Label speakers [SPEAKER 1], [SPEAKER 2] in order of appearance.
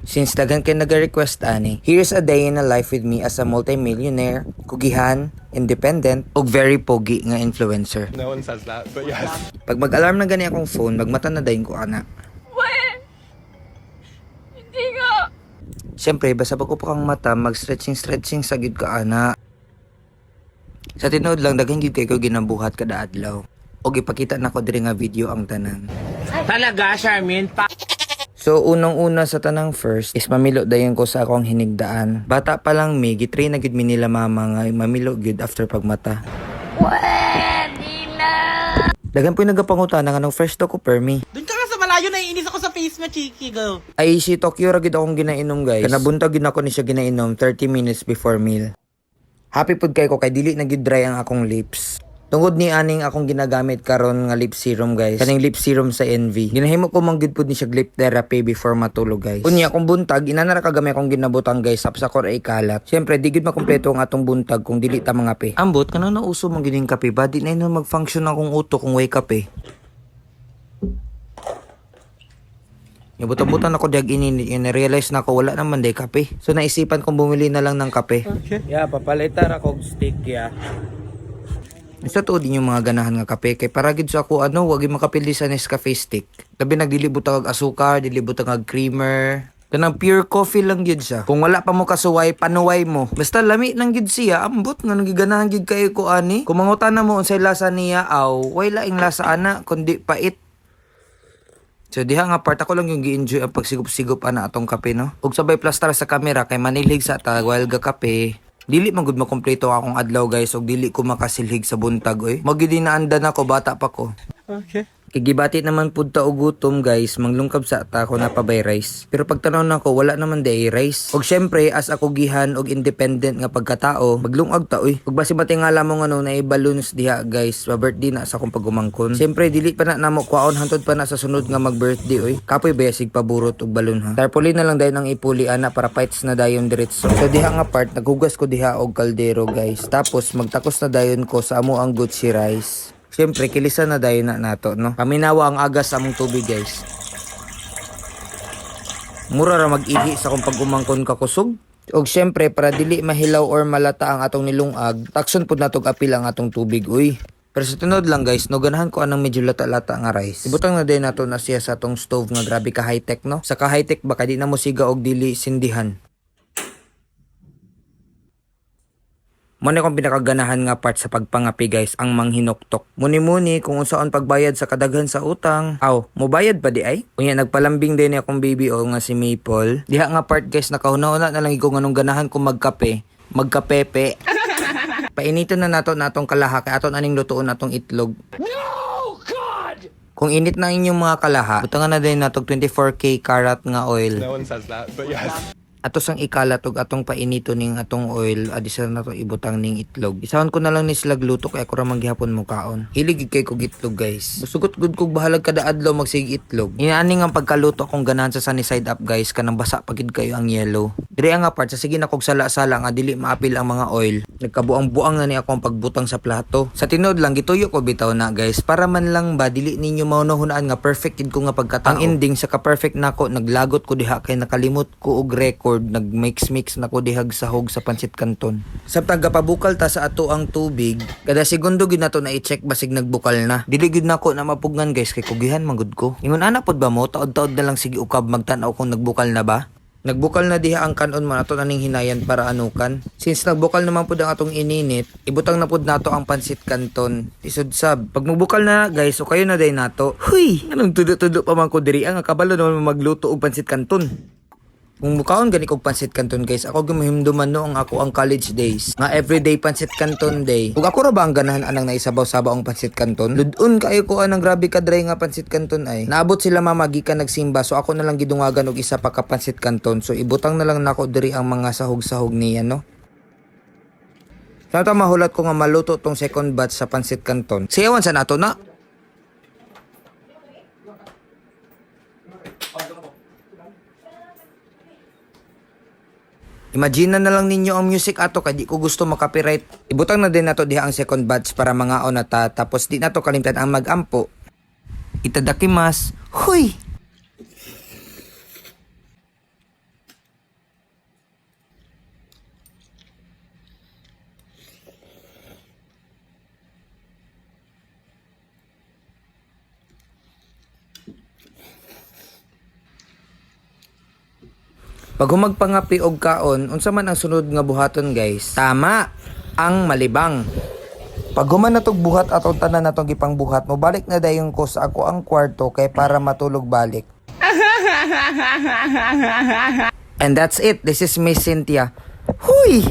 [SPEAKER 1] Since daghan kay nag-request ani, here's a day in a life with me as a multimillionaire, kugihan, independent, ug very pogi nga influencer.
[SPEAKER 2] No one says that, but yes.
[SPEAKER 1] Pag mag-alarm na gani akong phone, magmata na dayon ko ana.
[SPEAKER 3] We! Hindi nga!
[SPEAKER 1] Siyempre, basta pag ko kang mata, mag-stretching-stretching sa gid ka ana. Sa tinuod lang, daghan gid kay ko ginabuhat kada adlaw. Og ipakita nako diri nga video ang tanan.
[SPEAKER 4] Talaga, Charmin?
[SPEAKER 1] So unang-una sa tanang first is mamilo dayon ko sa akong hinigdaan. Bata pa lang mi, gitrain na gid mi nila mama nga mamilo gyud after pagmata.
[SPEAKER 3] Pwede na!
[SPEAKER 1] Daghan po yung nagapangutana nga nung first to ko permi.
[SPEAKER 4] Doon ka nga sa malayo, naiinis ako sa face mo, Chiki. Go.
[SPEAKER 1] Ay si Tokyo ra gid akong ginainom, guys. Kanabuntag gid ako ni siya ginainom 30 minutes before meal. Happy pud kay ko kay dili na gid dry ang akong lips. Tungod ni aning akong ginagamit karon nga lip serum, guys. Kaning lip serum sa NV. Ginahimo ko man gid pud ni siya lip therapy before matulog, guys. Unya akong buntag inana ra kagamay akong ginabutang, guys, sap sa kor ay kalat. Syempre di gid makumpleto ang atong buntag kung dili ta mga kape. Ambot kanang nauso man gining kape ba di na ino mag-function akong utok kung way kape. Nabutang-butan ako diag ininit yun, na-realize na ako wala naman day kape. So naisipan kong bumili na lang ng kape.
[SPEAKER 5] Yeah, papalitan ako og stick ya.
[SPEAKER 1] Sa tuod din yung mga ganahan nga kape kay para gid sa ako ano, wag yung makapili sa Nescafe stick. Labi nagdilibot ang asukar, dilibot ang creamer. Kanang pure coffee lang gid siya. Kung wala pa mo kasuway, panuway mo. Basta lami nang gid siya, ambot nga nang giganahan gid kayo ko ani. Kung mangutana mo unsay lasa niya, aw, way laing lasa ana kundi pait. So diha nga part ako lang yung gi-enjoy ang pagsigop-sigop ana atong kape, no. Ug sabay plastar sa kamera kay manilhig sa ta while ga kape. Dili man gud makumpleto akong adlaw, guys, ug dili ko makasilhig sa buntag oy. Magidi na andan ako bata pa ko.
[SPEAKER 2] Okay.
[SPEAKER 1] Kay gibati naman pud ta og gutom, guys, manglungkab sa ta ko napabay rice. Pero pagtanaw nako wala naman day rice. Og syempre as ako gihan og independent nga pagkatao, maglungag ta oy. Ug basi matingala mo nga no naay balloons diha, guys, pa birthday na sa akong pagumangkon. Syempre dili pa na namo kwaon hantod pa na sa sunod nga mag-birthday oy. Kapoy bayasig paburot og balloon ha. Tarpaulin na lang dayon ang ipuli ana para fights na dayon diretso. So diha nga part naghugas ko diha og kaldero, guys. Tapos magtakos na dayon ko sa amo ang Gucci rice. Siyempre, kilisan na dayon na nato, no? Paminawa ang agas sa among tubig, guys. Mura ra mag-ihi sa kung pag-umangkon ka kusog. Og syempre, para dili mahilaw or malata ang atong nilungag, takson pud natog apil ang atong tubig, uy. Pero sa tunod lang, guys, no ganahan ko anang medyo lata-lata nga rice. Ibutang na din nato na siya sa atong stove nga grabe ka high-tech, no? Sa ka high-tech ba kay di na mo siga og dili sindihan. Muna akong pinakaganahan nga part sa pagpangapi, guys, ang manghinuktok. Muni-muni kung unsaon pagbayad sa kadaghan sa utang. Aw, mobayad pa di ay? Unya nagpalambing din akong baby o nga si Maple. Diha nga part, guys, nakahuna-huna na lang ko nganong ganahan ko magkape, magkapepe. Painiton na nato na atong kalaha kay aton aning lutuon atong itlog. Kung init na ang inyong mga kalaha, butangan na din natog 24K karat nga oil.
[SPEAKER 2] No one says that, but yes.
[SPEAKER 1] Ato sang ikalat og atong painito ning atong oil adi sa nato ibutang ning itlog. Isahon ko na lang ni sila gluto kay ako ra man gihapon mo kaon. Hilig gid kay kog itlog, guys. Musugot gud kog bahalag kada adlaw magsig itlog. Inaani nga pagkaluto akong ganahan sa sunny side up, guys, kanang basa pa gid kayo ang yellow. Dire nga part sa sige na kog sala-sala nga dili maapil ang mga oil. Nagkabuang-buang na ni ako ang pagbutang sa plato. Sa tinuod lang gituyo ko bitaw na, guys, para man lang ba dili ninyo maunahunaan nga perfect gid ko nga pagkatao. Ang ending sa ka-perfect nako naglagot ko diha kay nakalimot ko og record, nagmix-mix nako dihag sahog sa pansit canton. Samtang gapabukal ta sa ato ang tubig, kada segundo gid nato na i-check basig nagbukal na. Dili gid nako na mapugnan, guys, kay kugihan man gud ko. Ingon ana pod ba mo taod-taod na lang sige ukab magtan-aw kung nagbukal na ba? Nagbukal na diha ang kanon mo ato naning hinayan para anukan. Since nagbukal naman pud ang atong ininit, ibutang na pud nato ang pansit canton. Isod sab. Pag magbukal na, guys, o kayo na day nato. Huy, anong tudo-tudo pa man ko diri ang kabalo naman magluto og pansit canton. Kung mukaon gani kog pansit canton, guys, ako gimahimduman no ang ako ang college days. Nga everyday pansit canton day. Ug ako ra ba ang ganahan anang naisabaw-sabaw ang pansit canton? Ludon kayo ko anang grabe ka dry nga pansit canton ay. Naabot sila mama gikan nagsimba so ako na lang gidungagan og isa pa ka pansit canton. So ibutang na lang nako diri ang mga sahog-sahog niya, no. Sa mahulat ko nga maluto tong second batch sa pansit canton. Sayawan sa nato na. Imagine na lang ninyo ang music ato kay di ko gusto makapiright. Ibutang na din nato diha ang second batch para mga na ta tapos di nato kalimtan ang magampo. Itadakimas. Huy! Pag humagpangapi og kaon, unsa man ang sunod nga buhaton, guys? Tama, ang malibang. Pag human na tog buhat atong tanan natong gipangbuhat, mobalik na dayon ko sa ako ang kwarto kay para matulog balik. And that's it. This is Miss Cynthia. Huy!